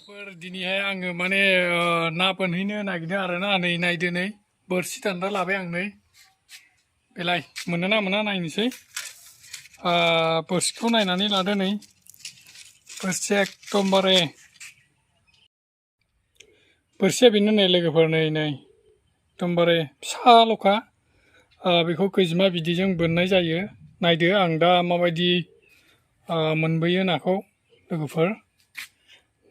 लोगोफोर दिनैहाय आङो माने ना बोनहैनो नागिरदों आरोना नै नायदो नै बोरसि दान्दा लाबाय आं नै बेलाय मोनो ना मोना नायनोसै बोरसिखौ नायनानै लादो नै बोरसिया एकदमबारे बोरसिया बेनो नै लोगोफोर नै एकदमबारे फिसाल'खा बेखौ खैजिमा बिदैजों बोननाय जायो नायदो आं दा माबायदि मोनबोयो नाखौ लोगोफोर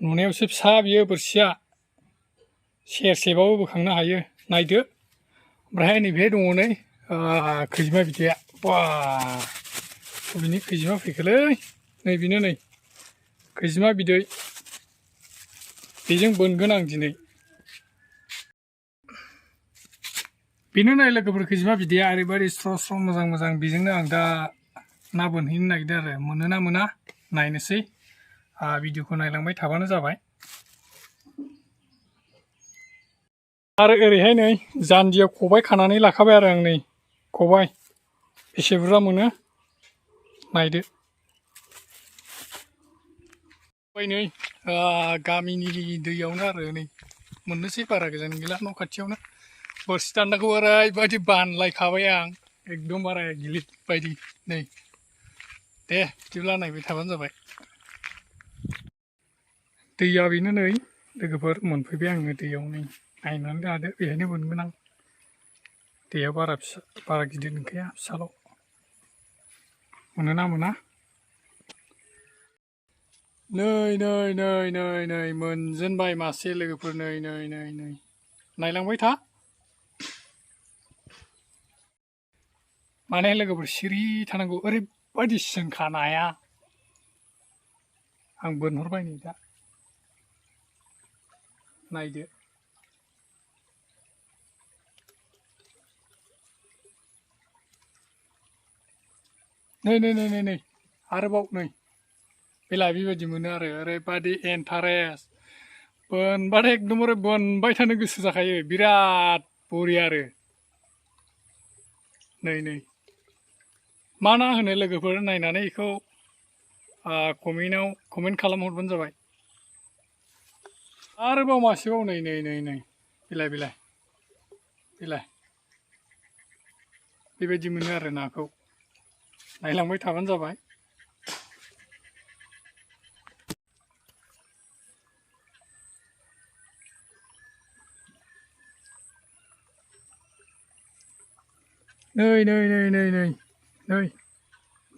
नुनायावसो फिसा बियो बोरसिया सेरसेबाबो बोखांनो हायो नायदो ओमफ्रायहाय नैबेहाय दङ नै खैजिमा बिदैया बा बबेनि खैजिमा फैखोलै नै बेनो नै खैजिमा बिदै बेजों बोनगोन आं दिनै बेनो नै लोगोफोर खैजिमा बिदैया ओरैबायदि स्र' स्र' मोजां मोजां बेजोंनो आं दा ना बोनहैनो नागिरदों आरो मोनो ना मोना नायनोसै भिडिअखौ नायलांबाय थाबानो जाबाय आरो ओरैहाय नै जान्जियाव खबाइ खानानै लाखाबाय आरो आं नै खबाइ बेसे बुरजा मोनो नायदो नै गामिनि दैयावनो आरो नै मोननोसै बारा गोजान गैला न' खाथियावनो बोरसि दान्दाखौ ओरैबायदि बानलायखाबाय आं एकदमबारे गिलिर बायदि नै दे बिदिब्ला नायबाय थाबानो जाबाय दैया बेनो नै लोगोफोर मोनफैबाय आङो दैयाव नै नायनानै लादो बेहायनो मोनगोन आं दैया बारा गिदिर नंखाया फिसाल' मोनो ना मोना नै मोनजेनबाय मासे लोगोफोर नै नायलांबाय था माने लोगोफोर सिरि थानांगौ ओरैबायदि सिनखा नाया आं बोनहरबाय नै दा नायदो नै आरोबाव नै बेलाय बेबायदि मोनो आरो ओरैबायदि इन्टारेस्ट बोनबाथाय एकदमबारे बोनबाय थानो गोसो जाखायो बिराद बरिया आरो नै मा ना होनो लोगोफोर नायनानै बेखौ कमेन्ट खालामहरबानो जाबाय आरोबाव मासेबाव नै बेलाय बेबायदि मोनो आरो नाखौ नायलांबाय थाबानो जाबाय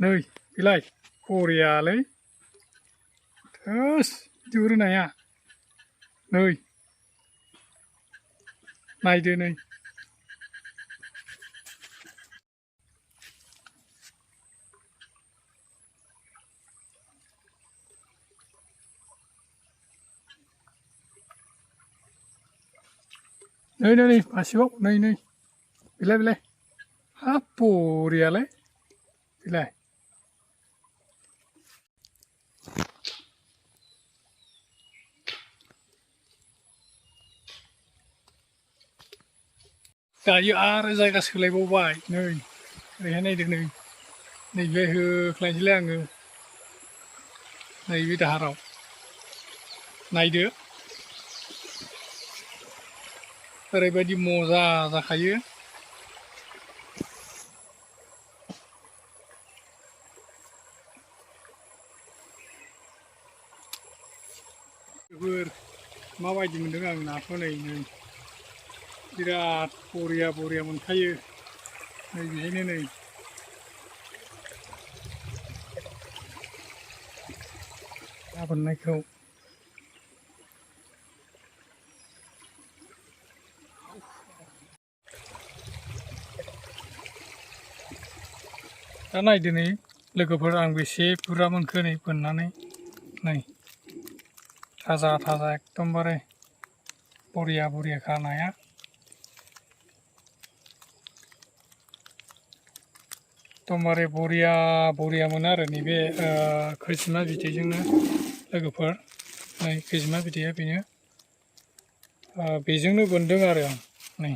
नै बेलाय बरियालै थोस बिदिबो नाया नै नायदो नै मासेबाव नै बेलाय हाब बरियालै बेलाय दायो आरो जायगा सोलायबावबाय नै ओरैहाय नायदो नैबे होख्लायनोसैलाय आङो नैबे दाहाराव नायदो ओरैबायदि मजा जाखायो माबायदि मोनदों आं नाखौ नै बिराद बरिया मोनखायो नै बेहायनो नै ना बोननायखौ दा नायदो नै लोगोफोर आं बेसे बुरजा मोनखो नै बोननानै नै थाजा एकदमबारे बरियाखा नाया एकदमबारे बरिया मोनो आरो नैबे खैजिमा बिदैजोंनो लोगोफोर नै खैजिमा बिदैया बेनो बेजोंनो बोनदों आरो आं नै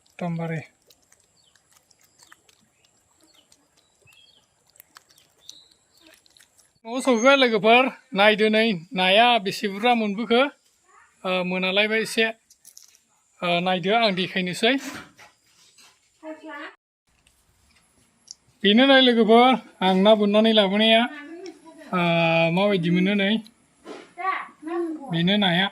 एकदमबारे न'आव सफैबाय लोगोफोर नायदो नै नाया बेसे बुरजा मोनबोखो मोनालायबाय एसे नायदो आं देखायनोसै बेनो नै लोगोफोर आं ना बोननानै लाबोनाया माबायदि मोनो नै बेनो नाया